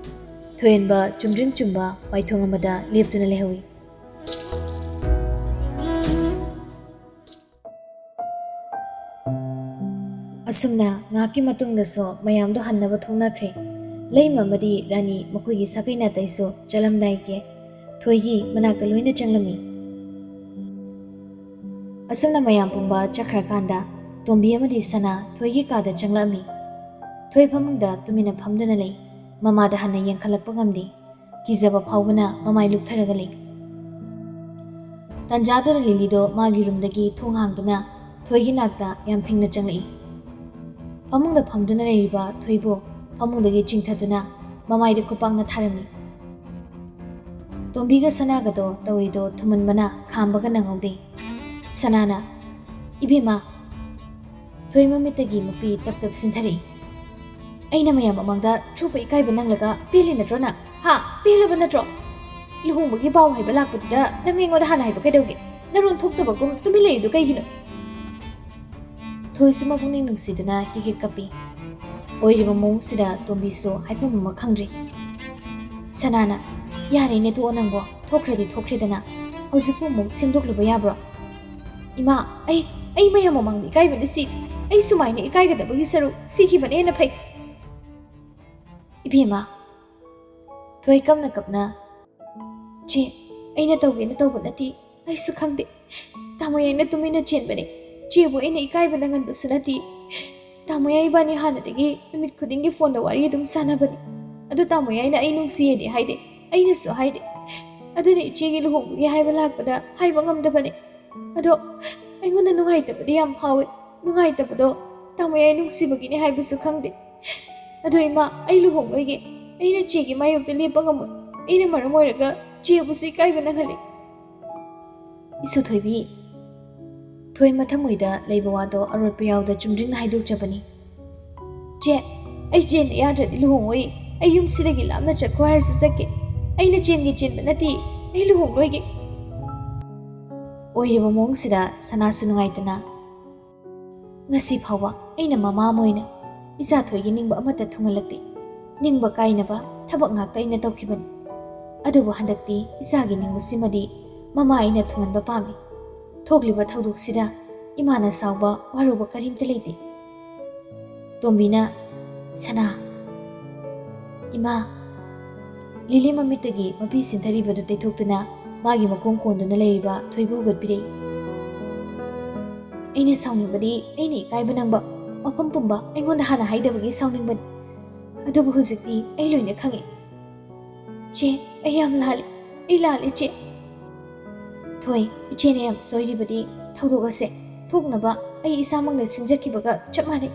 ꯊꯣꯏꯍꯦꯟꯕ ꯆꯨꯝꯗ꯭ꯔꯤꯡ ꯆꯨꯝꯕ ꯃꯥꯏꯊꯣꯡ ꯑꯃꯗ ꯂꯦꯞꯇꯨꯅ ꯂꯩꯍꯧꯏ꯫ ꯑꯁꯨꯝꯅ ꯉꯥꯏꯍꯥꯛꯀꯤ ꯃꯇꯨꯡꯗꯁꯨ ꯃꯌꯥꯝꯗꯣ ꯍꯟꯅꯕ ꯊꯣꯛꯅꯈ꯭ꯔꯦ꯫ ꯂꯩꯃ ꯑꯃꯗꯤ ꯔꯥꯅꯤ ꯃꯈꯣꯏꯒꯤ ꯁꯥꯒꯩ ꯅꯥꯇꯩꯁꯨ ꯆꯠꯂꯝꯗꯥꯏꯒꯤ ꯊꯣꯏꯒꯤ ꯃꯅꯥꯛꯇ ꯂꯣꯏꯅ ꯆꯪꯂꯝꯃꯤ꯫ ꯑꯁꯨꯝꯅ ꯃꯌꯥꯝ ꯄꯨꯝꯕ ꯆꯠꯈ꯭ꯔꯀꯥꯟꯗ ꯇꯣꯝꯕꯤ ꯑꯃꯗꯤ ꯁꯅꯥ ꯊꯣꯏꯒꯤ ꯀꯥꯗ ꯆꯪꯂꯛꯑꯝꯃꯤ꯫ ꯊꯣꯏ ꯐꯃꯨꯡꯗ ꯇꯨꯃꯤꯟꯅ ꯐꯝꯗꯨꯅ ꯂꯩ꯫ ꯃꯃꯥꯗ ꯍꯟꯅ ꯌꯦꯡꯈꯠꯂꯛꯄ ꯉꯝꯗꯦ꯫ ꯀꯤꯖꯕ ꯐꯥꯎꯕꯅ ꯃꯃꯥꯏ ꯂꯨꯞꯊꯔꯒ ꯂꯩ꯫ ꯇꯟꯖꯥꯗꯨꯗ ꯂꯤꯂꯤꯗꯣ ꯃꯥꯒꯤ ꯔꯨꯝꯗꯒꯤ ꯊꯣꯡ ꯍꯥꯡꯗꯨꯅ ꯊꯣꯏꯒꯤ ꯅꯥꯛꯇ ꯌꯥꯝ ꯐꯤꯡꯅ ꯆꯪꯂꯛꯏ꯫ ꯐꯃꯨꯡꯗ ꯐꯝꯗꯨꯅ ꯂꯩꯔꯤꯕ ꯊꯣꯏꯕꯨ ꯐꯃꯨꯡꯗꯒꯤ ꯆꯤꯡꯊꯗꯨꯅ ꯃꯃꯥꯏꯗ ꯈꯨꯄꯥꯛꯅ ꯊꯥꯔꯝꯃꯤ꯫ ꯇꯣꯝꯕꯤꯒ ꯁꯅꯥꯒꯗꯣ ꯇꯧꯔꯤꯗꯣ ꯊꯨꯃꯟꯕꯅ ꯈꯥꯝꯕꯒ ꯅꯪꯍꯧꯗꯦ꯫ ꯁꯅꯥꯅ, "ꯏꯕꯦꯝꯃ," ꯊꯣꯏ ꯃꯃꯤꯠꯇꯒꯤ ꯃꯄꯤ ꯇꯞ ꯇꯞ ꯁꯤꯟꯊꯔꯛꯏ꯫ "ꯑꯩꯅ ꯃꯌꯥꯝ ꯃꯃꯥꯡꯗ ꯊꯣꯛꯄ ꯏꯀꯥꯏꯕ ꯅꯪꯂꯒ ꯄꯦꯜꯂꯤ ꯅꯠꯇ꯭ꯔꯣ ꯅꯪ? ꯍꯥ? ꯄꯦꯜꯂꯕ ꯅꯠꯇ꯭ꯔꯣ? ꯂꯨꯍꯣꯡꯕꯒꯤ ꯄꯥꯎ ꯍꯥꯏꯕ ꯂꯥꯛꯄꯗꯨꯗ ꯅꯪ ꯑꯩꯉꯣꯟꯗ ꯍꯥꯟꯅ ꯍꯥꯏꯕ ꯀꯩꯗꯧꯒꯦ? ꯅꯔꯣꯟ ꯊꯣꯛꯇꯕꯒꯨꯝ ꯇꯨꯃꯤꯟ ꯂꯩꯔꯤꯗꯨ ꯀꯩꯒꯤꯅꯣ?" ꯊꯣꯏꯁꯨ ꯃꯄꯨꯛꯅꯤꯡ ꯅꯨꯡꯁꯤꯗꯨꯅ ꯍꯤꯛ ꯍꯤꯛ ꯀꯞꯄꯤ꯫ ꯑꯣꯏꯔꯤꯕ ꯃꯑꯣꯡꯁꯤꯗ ꯇꯣꯝꯕꯤꯁꯨ ꯍꯥꯏꯐꯝ ꯑꯃ ꯈꯪꯗ꯭ꯔꯤ꯫ ꯁꯅꯥꯅ, "ꯌꯥꯔꯦꯅꯦ, ꯇꯣꯛꯑꯣ ꯅꯪꯕꯣ꯫ ꯊꯣꯛꯈ꯭ꯔꯗꯤ ꯊꯣꯛꯈ꯭ꯔꯦꯗꯅ꯫ ꯍꯧꯖꯤꯛꯄꯨ ꯑꯃꯨꯛ ꯁꯦꯝꯗꯣꯛꯂꯨꯕ ꯌꯥꯕ꯭ꯔꯣ? ꯏꯃꯥ, ꯑꯩ, ꯑꯩ ꯃꯌꯥꯝ ꯃꯃꯥꯡꯗ ꯏꯀꯥꯏꯕꯅ ꯁꯤ꯫ ꯑꯩ ꯁꯨꯃꯥꯏꯅ ꯏꯀꯥꯏꯒꯗꯕꯒꯤ ꯁꯔꯨꯛ ꯁꯤꯈꯤꯕꯅ ꯍꯦꯟꯅ ꯐꯩ꯫ ꯏꯕꯦꯝꯃ," ꯊꯣꯏ ꯀꯞꯅ ꯀꯞꯅ, "ꯆꯦ, ꯑꯩꯅ ꯇꯧꯒꯦꯅ ꯇꯧꯕ ꯅꯠꯇꯦ꯫ ꯑꯩꯁꯨ ꯈꯪꯗꯦ꯫ ꯇꯥꯃꯣꯌꯥꯏꯅ ꯇꯨꯃꯤꯟꯅ ꯆꯦꯟꯕꯅꯦ꯫ ꯆꯦꯕꯨ ꯑꯩꯅ ꯏꯀꯥꯏꯕ ꯅꯪꯍꯟꯕꯁꯨ ꯅꯠꯇꯦ꯫ ꯇꯥꯃꯣꯌꯥꯏ ꯏꯕꯥꯅꯤ ꯍꯥꯟꯅꯗꯒꯤ ꯅꯨꯃꯤꯠ ꯈꯨꯗꯤꯡꯒꯤ ꯐꯣꯟꯗ ꯋꯥꯔꯤ ꯑꯗꯨꯝ ꯁꯥꯟꯅꯕꯅꯦ꯫ ꯑꯗꯨ ꯇꯥꯃꯣꯌꯥꯏꯅ ꯑꯩ ꯅꯨꯡꯁꯤꯌꯦꯗꯤ ꯍꯥꯏꯗꯦ꯫ ꯑꯩꯅꯁꯨ ꯍꯥꯏꯗꯦ꯫ ꯑꯗꯨꯅ ꯏꯆꯦꯒꯤ ꯂꯨꯍꯣꯡꯕꯒꯤ ꯍꯥꯏꯕ ꯂꯥꯛꯄꯗ ꯍꯥꯏꯕ ꯉꯝꯗꯕꯅꯦ꯫ ꯑꯗꯣ ꯑꯩꯉꯣꯟꯗ ꯅꯨꯡꯉꯥꯏꯇꯕꯗꯤ ꯌꯥꯝ ꯐꯥꯎꯋꯦ꯫ ꯅꯨꯡꯉꯥꯏꯇꯕꯗꯣ ꯇꯥꯃꯣꯌꯥꯏ ꯅꯨꯡꯁꯤꯕꯒꯤꯅꯦ ꯍꯥꯏꯕꯁꯨ ꯈꯪꯗꯦ꯫ ꯑꯗꯣ ꯏꯃꯥ, ꯑꯩ ꯂꯨꯍꯣꯡꯂꯣꯏꯒꯦ꯫ ꯑꯩꯅ ꯆꯦꯒꯤ ꯃꯥꯌꯣꯛꯇ ꯂꯦꯞꯄ ꯉꯝꯃꯣꯏ꯫ ꯑꯩꯅ ꯃꯔꯝ ꯑꯣꯏꯔꯒ ꯆꯦꯕꯨꯁꯨ ꯏꯀꯥꯏꯕ ꯅꯪꯍꯜꯂꯦ꯫" ꯏꯁꯨ ꯊꯣꯏꯕꯤ, ꯊꯣꯏ ꯃꯊꯃꯣꯏꯗ ꯂꯩꯕ ꯋꯥꯗꯣ ꯑꯔꯣꯠꯄ ꯌꯥꯎꯗ ꯆꯨꯝꯗ꯭ꯔꯤꯡꯅ ꯍꯥꯏꯗꯣꯛꯆꯕꯅꯤ꯫ "ꯆꯦ, ꯑꯩ ꯆꯦꯟꯗ ꯌꯥꯗ꯭ꯔꯗꯤ ꯂꯨꯍꯣꯡꯉꯣꯏ꯫ ꯑꯩ ꯌꯨꯝꯁꯤꯗꯒꯤ ꯂꯥꯞꯅ ꯆꯠꯈꯣ ꯍꯥꯏꯔꯁꯨ ꯆꯠꯀꯦ꯫ ꯑꯩꯅ ꯆꯦꯟꯒꯦ ꯆꯦꯟꯕ ꯅꯠꯇꯦ꯫ ꯑꯩ ꯂꯨꯍꯣꯡꯂꯣꯏꯒꯦ꯫" ꯑꯣꯏꯔꯤꯕ ꯃꯑꯣꯡꯁꯤꯗ ꯁꯅꯥꯁꯨ ꯅꯨꯡꯉꯥꯏꯇꯅ, "ꯉꯁꯤ ꯐꯥꯎꯕ ꯑꯩꯅ ꯃꯃꯥ ꯑꯃ ꯑꯣꯏꯅ ꯏꯆꯥ ꯊꯣꯏꯒꯤ ꯅꯤꯡꯕ ꯑꯃꯠꯇ ꯊꯨꯡꯍꯜꯂꯛꯇꯦ꯫ ꯅꯤꯡꯕ ꯀꯥꯏꯅꯕ ꯊꯕꯛ ꯉꯥꯛꯇ ꯑꯩꯅ ꯇꯧꯈꯤꯕꯅꯤ꯫ ꯑꯗꯨꯕꯨ ꯍꯟꯗꯛꯇꯤ ꯏꯆꯥꯒꯤ ꯅꯤꯡꯕꯁꯤꯃꯗꯤ ꯃꯃꯥ ꯑꯩꯅ ꯊꯨꯡꯍꯟꯕ ꯄꯥꯝꯃꯤ꯫ ꯊꯣꯛꯂꯤꯕ ꯊꯧꯗꯣꯛꯁꯤꯗ ꯏꯃꯥꯅ ꯁꯥꯎꯕ ꯋꯥꯔꯧꯕ ꯀꯔꯤꯝꯇ ꯂꯩꯇꯦ꯫" ꯇꯣꯝꯕꯤꯅ, "ꯁꯅꯥ, ꯏꯃꯥ꯫" ꯂꯤꯂꯤ ꯃꯃꯤꯠꯇꯒꯤ ꯃꯄꯤ ꯁꯤꯟꯊꯔꯤꯕꯗꯨ ꯇꯩꯊꯣꯛꯇꯨꯅ ꯃꯥꯒꯤ ꯃꯈꯣꯡ ꯀꯣꯟꯗꯨꯅ ꯂꯩꯔꯤꯕ ꯊꯣꯏꯕꯨ ꯍꯧꯒꯠꯄꯤꯔꯛꯏ꯫ "ꯑꯩꯅ ꯁꯥꯎꯅꯤꯡꯕꯗꯤ ꯑꯩꯅ ꯏꯀꯥꯏꯕ ꯅꯪꯕ, ꯃꯐꯝ ꯄꯨꯝꯕ ꯑꯩꯉꯣꯟꯗ ꯍꯥꯟꯅ ꯍꯥꯏꯗꯕꯒꯤ ꯁꯥꯎꯅꯤꯡꯕꯅꯤ꯫ ꯑꯗꯨꯕꯨ ꯍꯧꯖꯤꯛꯇꯤ ꯑꯩ ꯂꯣꯏꯅ ꯈꯪꯉꯤ꯫ ꯆꯦ, ꯑꯩ ꯌꯥꯝ ꯂꯥꯜꯂꯤ꯫ ꯑꯩ ꯂꯥꯜꯂꯤ, ꯆꯦ꯫" "ꯊꯣꯏ, ꯏꯆꯦꯅ ꯌꯥꯝ ꯁꯣꯏꯔꯤꯕꯗꯤ ꯊꯧꯗꯣꯛ ꯑꯁꯦ ꯊꯣꯛꯅꯕ ꯑꯩ ꯏꯁꯥꯃꯛꯅ ꯁꯤꯟꯖꯈꯤꯕꯒ ꯆꯞ ꯃꯥꯟꯅꯩ꯫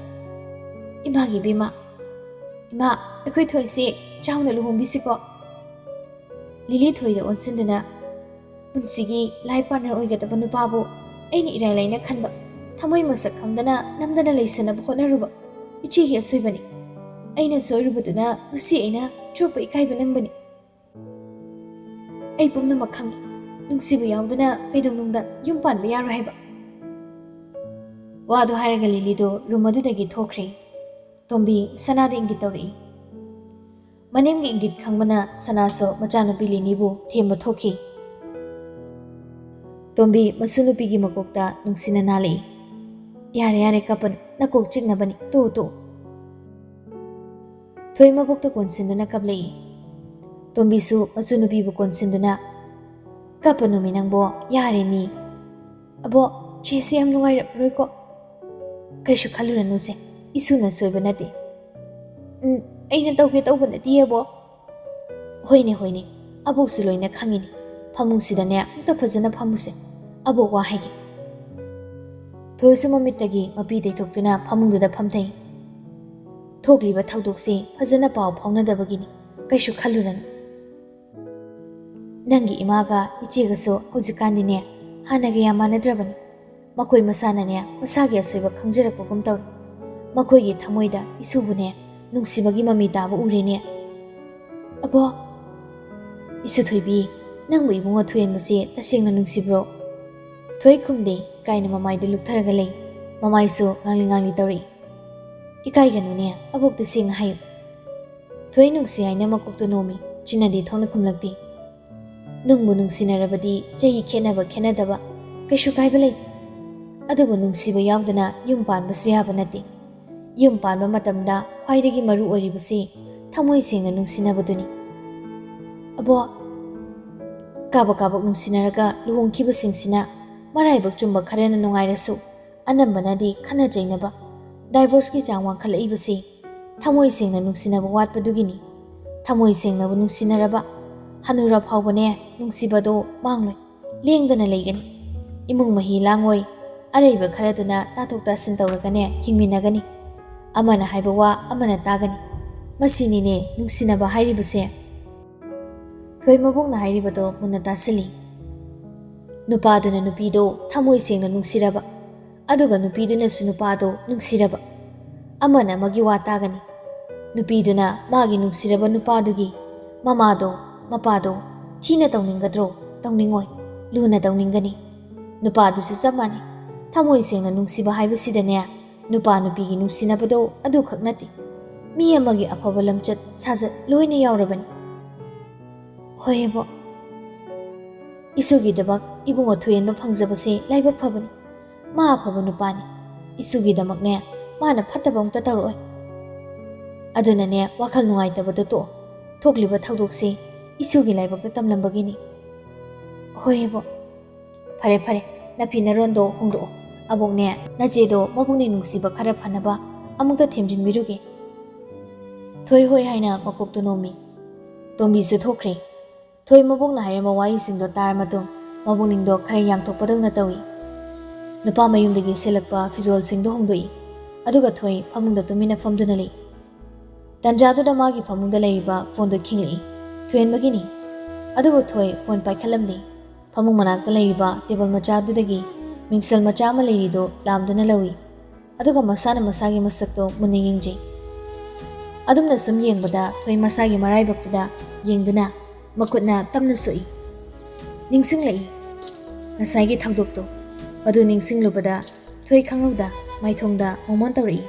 ꯏꯃꯥꯒꯤ ꯏꯕꯦꯝꯃ, "ꯏꯃꯥ, ꯑꯩꯈꯣꯏ ꯊꯣꯏꯁꯦ ꯆꯥꯎꯅ ꯂꯨꯍꯣꯡꯕꯤꯁꯤꯀꯣ?" ꯂꯤꯂꯤ ꯊꯣꯏꯗ ꯑꯣꯟꯁꯤꯟꯗꯨꯅ, "ꯄꯨꯟꯁꯤꯒꯤ ꯂꯥꯏꯐ ꯄꯥꯔꯠꯅꯔ ꯑꯣꯏꯒꯗꯕ ꯅꯨꯄꯥꯕꯨ ꯑꯩꯅ ꯏꯔꯥꯏ ꯂꯥꯏꯅ ꯈꯟꯕ, ꯊꯃꯣꯏ ꯃꯁꯛ ꯈꯪꯗꯅ ꯅꯝꯗꯅ ꯂꯩꯁꯟꯅꯕ ꯍꯣꯠꯅꯔꯨꯕ ꯏꯆꯦꯒꯤ ꯑꯁꯣꯏꯕꯅꯤ꯫ ꯑꯩꯅ ꯁꯣꯏꯔꯨꯕꯗꯨꯅ ꯉꯁꯤ ꯑꯩꯅ ꯆꯣꯞꯄ ꯏꯀꯥꯏꯕ ꯅꯪꯕꯅꯤ꯫ ꯑꯩ ꯄꯨꯝꯅꯃꯛ ꯈꯪꯏ꯫ ꯅꯨꯡꯁꯤꯕ ꯌꯥꯎꯗꯅ ꯀꯩꯗꯧꯅꯨꯡꯗ ꯌꯨꯝ ꯄꯥꯟꯕ ꯌꯥꯔꯣꯏ ꯍꯥꯏꯕ꯫" ꯋꯥꯗꯨ ꯍꯥꯏꯔꯒ ꯂꯤꯂꯤꯗꯨ ꯔꯨꯝ ꯑꯗꯨꯗꯒꯤ ꯊꯣꯛꯈ꯭ꯔꯦ꯫ ꯇꯣꯝꯕꯤ ꯁꯅꯥꯗ ꯏꯪꯒꯤꯠ ꯇꯧꯔꯛꯏ꯫ ꯃꯅꯦꯝꯒꯤ ꯏꯪꯒꯤꯠ ꯈꯪꯕꯅ ꯁꯅꯥꯁꯨ ꯃꯆꯥꯅꯨꯄꯤ ꯂꯤꯅꯤꯕꯨ ꯊꯦꯝꯕ ꯊꯣꯛꯈꯤ꯫ ꯇꯣꯝꯕꯤ ꯃꯁꯨ ꯅꯨꯄꯤꯒꯤ ꯃꯀꯣꯛꯇ ꯅꯨꯡꯁꯤꯅ ꯅꯥꯜꯂꯛꯏ꯫ "ꯌꯥꯔꯦ, ꯌꯥꯔꯦ, ꯀꯞꯄꯅꯨ, ꯅꯀꯣꯛ ꯆꯤꯛꯅꯕꯅꯤ, ꯇꯣꯛꯑꯣ, ꯇꯣꯛꯑꯣ꯫" ꯊꯣꯏ ꯃꯕꯣꯛꯇ ꯀꯣꯟꯁꯤꯟꯗꯨꯅ ꯀꯞꯂꯛꯏ꯫ ꯇꯣꯝꯕꯤꯁꯨ ꯃꯁꯨ ꯅꯨꯄꯤꯕꯨ ꯀꯣꯟꯁꯤꯟꯗꯨꯅ, "ꯀꯞꯄꯅꯨꯃꯤ ꯅꯪꯕꯣ, ꯌꯥꯔꯦ ꯃꯤ꯫ ꯑꯕꯣ, ꯆꯦꯁꯦ ꯌꯥꯝ ꯅꯨꯡꯉꯥꯏꯔꯝꯃꯔꯣꯏꯀꯣ?" "ꯀꯩꯁꯨ ꯈꯜꯂꯨꯔꯅꯨꯁꯦ, ꯏꯁꯨꯅ ꯁꯣꯏꯕ ꯅꯠꯇꯦ꯫" "ꯎꯝ, ꯑꯩꯅ ꯇꯧꯒꯦ ꯇꯧꯕ ꯅꯠꯇꯤꯌꯦ, ꯑꯕꯣ꯫" "ꯍꯣꯏꯅꯦ, ꯍꯣꯏꯅꯦ, ꯑꯕꯣꯛꯁꯨ ꯂꯣꯏꯅ ꯈꯪꯉꯤꯅꯦ꯫ ꯐꯃꯨꯡꯁꯤꯗꯅꯦ ꯑꯝꯇ ꯐꯖꯅ ꯐꯝꯃꯨꯁꯦ, ꯑꯕꯣꯛ ꯋꯥ ꯍꯥꯏꯒꯦ꯫" ꯊꯣꯏꯁꯨ ꯃꯃꯤꯠꯇꯒꯤ ꯃꯄꯤ ꯇꯩꯊꯣꯛꯇꯨꯅ ꯐꯃꯨꯡꯗꯨꯗ ꯐꯝꯊꯩ꯫ "ꯊꯣꯛꯂꯤꯕ ꯊꯧꯗꯣꯛꯁꯤ ꯐꯖꯅ ꯄꯥꯎ ꯐꯥꯎꯅꯗꯕꯒꯤꯅꯤ, ꯀꯩꯁꯨ ꯈꯜꯂꯨꯔꯅꯨ꯫ ꯅꯪꯒꯤ ꯏꯃꯥꯒ ꯏꯆꯦꯒꯁꯨ ꯍꯧꯖꯤꯛꯀꯥꯟꯗꯤꯅꯦ ꯍꯥꯟꯅꯒ ꯌꯥꯝ ꯃꯥꯟꯅꯗ꯭ꯔꯕꯅꯤ꯫ ꯃꯈꯣꯏ ꯃꯁꯥꯅꯅꯦ ꯃꯁꯥꯒꯤ ꯑꯁꯣꯏꯕ ꯈꯪꯖꯔꯛꯄꯒꯨꯝ ꯇꯧꯔꯦ꯫ ꯃꯈꯣꯏꯒꯤ ꯊꯃꯣꯏꯗ ꯏꯁꯨꯕꯨꯅꯦ ꯅꯨꯡꯁꯤꯕꯒꯤ ꯃꯃꯤ ꯇꯥꯕ ꯎꯔꯦꯅꯦ꯫" "ꯑꯕꯣ꯫" "ꯏꯁꯨ ꯊꯣꯏꯕꯤ, ꯅꯪꯕꯨ ꯏꯕꯨꯡꯉꯣ ꯊꯣꯏꯍꯟꯕꯁꯦ ꯇꯁꯦꯡꯅ ꯅꯨꯡꯁꯤꯕ꯭ꯔꯣ?" ꯊꯣꯏ ꯈꯨꯝꯗꯦ, ꯏꯀꯥꯏꯅ ꯃꯃꯥꯏꯗꯨ ꯂꯨꯞꯊꯔꯒ ꯂꯩ꯫ ꯃꯃꯥꯏꯁꯨ ꯉꯥꯡꯂꯤ ꯉꯥꯡꯂꯤ ꯇꯧꯔꯛꯏ꯫ "ꯏꯀꯥꯏꯒꯅꯨꯅꯦ, ꯑꯕꯣꯛꯇ ꯁꯦꯡꯅ ꯍꯥꯏꯌꯨ꯫" ꯊꯣꯏ ꯅꯨꯡꯁꯤ ꯍꯥꯏꯅ ꯃꯀꯣꯛꯇꯨ ꯅꯣꯝꯃꯤ꯫ ꯆꯤꯟꯅꯗꯤ ꯊꯣꯛꯅ ꯈꯨꯝꯂꯛꯇꯦ꯫ "ꯅꯨꯡꯕꯨ ꯅꯨꯡꯁꯤꯅꯔꯕꯗꯤ ꯆꯍꯤ ꯈꯦꯠꯅꯕ ꯈꯦꯠꯅꯗꯕ ꯀꯩꯁꯨ ꯀꯥꯏꯕ ꯂꯩꯇꯦ꯫ ꯑꯗꯨꯕꯨ ꯅꯨꯡꯁꯤꯕ ꯌꯥꯎꯗꯅ ꯌꯨꯝ ꯄꯥꯟꯕꯁꯨ ꯌꯥꯕ ꯅꯠꯇꯦ꯫ ꯌꯨꯝ ꯄꯥꯟꯕ ꯃꯇꯝꯗ ꯈ꯭ꯋꯥꯏꯗꯒꯤ ꯃꯔꯨ ꯑꯣꯏꯔꯤꯕꯁꯤ ꯊꯃꯣꯏ ꯁꯦꯡꯅ ꯅꯨꯡꯁꯤꯅꯕꯗꯨꯅꯤ꯫" "ꯑꯕꯣ꯫" "ꯀꯥꯕꯛ ꯀꯥꯕꯛ ꯅꯨꯡꯁꯤꯅꯔꯒ ꯂꯨꯍꯣꯡꯈꯤꯕꯁꯤꯡꯁꯤꯅ ꯃꯔꯥꯏꯕꯛ ꯆꯨꯝꯕ ꯈꯔꯅ ꯅꯨꯡꯉꯥꯏꯔꯁꯨ, ꯑꯅꯝꯕꯅꯗꯤ ꯈꯠꯅ ꯆꯩꯅꯕ, ꯗꯥꯏꯚꯣꯔꯁꯀꯤ ꯆꯥꯡ ꯋꯥꯡꯈꯠꯂꯛꯏꯕꯁꯤ ꯊꯃꯣꯏ ꯁꯦꯡꯅ ꯅꯨꯡꯁꯤꯅꯕ ꯋꯥꯠꯄꯗꯨꯒꯤꯅꯤ꯫ ꯊꯃꯣꯏ ꯁꯦꯡꯅꯕꯨ ꯅꯨꯡꯁꯤꯅꯔꯕ, ꯍꯅꯨꯔ ꯐꯥꯎꯕꯅꯦ ꯅꯨꯡꯁꯤꯕꯗꯣ ꯃꯥꯡꯂꯣꯏ, ꯂꯦꯡꯗꯅ ꯂꯩꯒꯅꯤ꯫ ꯏꯃꯨꯡ ꯃꯍꯤ ꯂꯥꯡꯉꯣꯏ, ꯑꯔꯩꯕ ꯈꯔꯗꯨꯅ ꯇꯥꯊꯣꯛ ꯇꯥꯁꯤꯟ ꯇꯧꯔꯒꯅꯦ ꯍꯤꯡꯃꯤꯟꯅꯒꯅꯤ꯫ ꯑꯃꯅ ꯍꯥꯏꯕ ꯋꯥ ꯑꯃꯅ ꯇꯥꯒꯅꯤ꯫ ꯃꯁꯤꯅꯤꯅꯦ ꯅꯨꯡꯁꯤꯅꯕ ꯍꯥꯏꯔꯤꯕꯁꯦ꯫ ꯊꯣꯏ ꯃꯕꯣꯛꯅ ꯍꯥꯏꯔꯤꯕꯗꯣ ꯃꯨꯟꯅ ꯇꯥꯁꯤꯜꯂꯤ꯫ ꯅꯨꯄꯥꯗꯨꯅ ꯅꯨꯄꯤꯗꯣ ꯊꯃꯣꯏ ꯁꯦꯡꯅ ꯅꯨꯡꯁꯤꯔꯕ, ꯑꯗꯨꯒ ꯅꯨꯄꯤꯗꯨꯅꯁꯨ ꯅꯨꯄꯥꯗꯣ ꯅꯨꯡꯁꯤꯔꯕ, ꯑꯃꯅ ꯑꯃꯒꯤ ꯋꯥ ꯇꯥꯒꯅꯤ꯫ ꯅꯨꯄꯤꯗꯨꯅ ꯃꯥꯒꯤ ꯅꯨꯡꯁꯤꯔꯕ ꯅꯨꯄꯥꯗꯨꯒꯤ ꯃꯃꯥꯗꯣ, ꯃꯄꯥꯗꯣ ꯊꯤꯅ ꯇꯧꯅꯤꯡꯒꯗ꯭ꯔꯣ? ꯇꯧꯅꯤꯡꯉꯣꯏ, ꯂꯨꯅ ꯇꯧꯅꯤꯡꯒꯅꯤ꯫ ꯅꯨꯄꯥꯗꯨꯁꯨ ꯆꯞ ꯃꯥꯟꯅꯩ꯫ ꯊꯃꯣꯏ ꯁꯦꯡꯅ ꯅꯨꯡꯁꯤꯕ ꯍꯥꯏꯕꯁꯤꯗꯅꯦ, ꯅꯨꯄꯥ ꯅꯨꯄꯤꯒꯤ ꯅꯨꯡꯁꯤꯅꯕꯗꯣ ꯑꯗꯨꯈꯛ ꯅꯠꯇꯦ, ꯃꯤ ꯑꯃꯒꯤ ꯑꯐꯕ ꯂꯝꯆꯠ ꯁꯥꯖꯠ ꯂꯣꯏꯅ ꯌꯥꯎꯔꯕꯅꯤ꯫ ꯍꯣꯏ ꯏꯕꯣꯛ, ꯏꯁꯨꯒꯤꯗꯃꯛ ꯏꯕꯨꯡꯉꯣ ꯊꯣꯏꯍꯟꯕ ꯐꯪꯖꯕꯁꯦ ꯂꯥꯏꯕꯛ ꯐꯕꯅꯤ꯫ ꯃꯥ ꯑꯐꯕ ꯅꯨꯄꯥꯅꯤ꯫ ꯏꯁꯨꯒꯤꯗꯃꯛꯅꯦ, ꯃꯥꯅ ꯐꯠꯇꯕ ꯑꯃꯨꯛꯇ ꯇꯧꯔꯛꯑꯣꯏ꯫ ꯑꯗꯨꯅꯅꯦ, ꯋꯥꯈꯜ ꯅꯨꯡꯉꯥꯏꯇꯕꯗꯣ ꯇꯣꯛꯑꯣ꯫ ꯊꯣꯛꯂꯤꯕ ꯊꯧꯗꯣꯛꯁꯦ ꯏꯁꯨꯒꯤ ꯂꯥꯏꯕꯛꯇ ꯇꯝꯂꯝꯕꯒꯤꯅꯤ꯫ ꯍꯣꯏ ꯏꯕꯣꯛ꯫ ꯐꯔꯦ ꯐꯔꯦ, ꯅꯐꯤ ꯅꯔꯣꯟꯗꯣ ꯍꯣꯡꯗꯣꯛꯑꯣ꯫ ꯑꯕꯣꯛꯅꯦ, ꯅꯆꯦꯗꯣ ꯃꯕꯨꯛꯅꯤꯡ ꯅꯨꯡꯁꯤꯕ ꯈꯔ ꯐꯅꯕ ꯑꯃꯨꯛꯇ ꯊꯦꯝꯖꯤꯟꯕꯤꯔꯨꯒꯦ꯫ ꯊꯣꯏ ꯍꯣꯏ ꯍꯥꯏꯅ ꯃꯀꯣꯛꯇꯣ ꯅꯣꯝꯃꯤ꯫ ꯇꯣꯝꯕꯤꯁꯨ ꯊꯣꯛꯈ꯭ꯔꯦ꯫ ꯊꯣꯏ ꯃꯕꯣꯛꯅ ꯍꯥꯏꯔꯝꯕ ꯋꯥꯍꯩꯁꯤꯡꯗꯣ ꯇꯥꯔ ꯃꯇꯨꯡ ꯃꯕꯨꯛꯅꯤꯡꯗꯣ ꯈꯔ ꯌꯥꯡꯊꯣꯛꯄꯗꯧꯅ ꯇꯧꯏ꯫ ꯅꯨꯄꯥ ꯃꯌꯨꯝꯗꯒꯤ ꯁꯦꯠꯂꯛꯄ ꯐꯤꯖꯣꯜꯁꯤꯡꯗꯣ ꯍꯣꯡꯗꯣꯛꯏ, ꯑꯗꯨꯒ ꯊꯣꯏ ꯐꯃꯨꯡꯗ ꯇꯨꯃꯤꯟꯅ ꯐꯝꯗꯨꯅ ꯂꯩ꯫ ꯇꯟꯖꯥꯗꯨꯗ ꯃꯥꯒꯤ ꯐꯃꯨꯡꯗ ꯂꯩꯔꯤꯕ ꯐꯣꯟꯗꯣ ꯈꯤꯡꯂꯛꯏ꯫ ꯊꯣꯏꯍꯟꯕꯒꯤꯅꯤ꯫ ꯑꯗꯨꯕꯨ ꯊꯣꯏ ꯐꯣꯟ ꯄꯥꯏꯈꯠꯂꯝꯗꯦ꯫ ꯐꯃꯨꯡ ꯃꯅꯥꯛꯇ ꯂꯩꯔꯤꯕ ꯇꯦꯕꯜ ꯃꯆꯥꯗꯨꯗꯒꯤ ꯃꯤꯡꯁꯦꯜ ꯃꯆꯥ ꯑꯃ ꯂꯩꯔꯤꯗꯨ ꯂꯥꯝꯗꯨꯅ ꯂꯧꯏ꯫ ꯑꯗꯨꯒ ꯃꯁꯥꯅ ꯃꯁꯥꯒꯤ ꯃꯁꯛꯇꯣ ꯃꯨꯟꯅ ꯌꯦꯡꯖꯩ꯫ ꯑꯗꯨꯝꯅ ꯁꯨꯝ ꯌꯦꯡꯕꯗ ꯊꯣꯏ ꯃꯁꯥꯒꯤ ꯃꯔꯥꯏꯕꯛꯇꯨꯗ ꯌꯦꯡꯗꯨꯅ ꯃꯈꯨꯠꯅ ꯇꯞꯅ ꯁꯣꯛꯏ꯫ ꯅꯤꯡꯁꯤꯡꯂꯛꯏ꯫ ꯉꯁꯥꯏꯒꯤ ꯊꯧꯗꯣꯛꯇꯣ꯫ ꯃꯗꯨ ꯅꯤꯡꯁꯤꯡꯂꯨꯕꯗ ꯊꯣꯏ ꯈꯪꯍꯧꯗ ꯃꯥꯏꯊꯣꯡꯗ ꯃꯣꯃꯣꯟ ꯇꯧꯔꯛꯏ꯫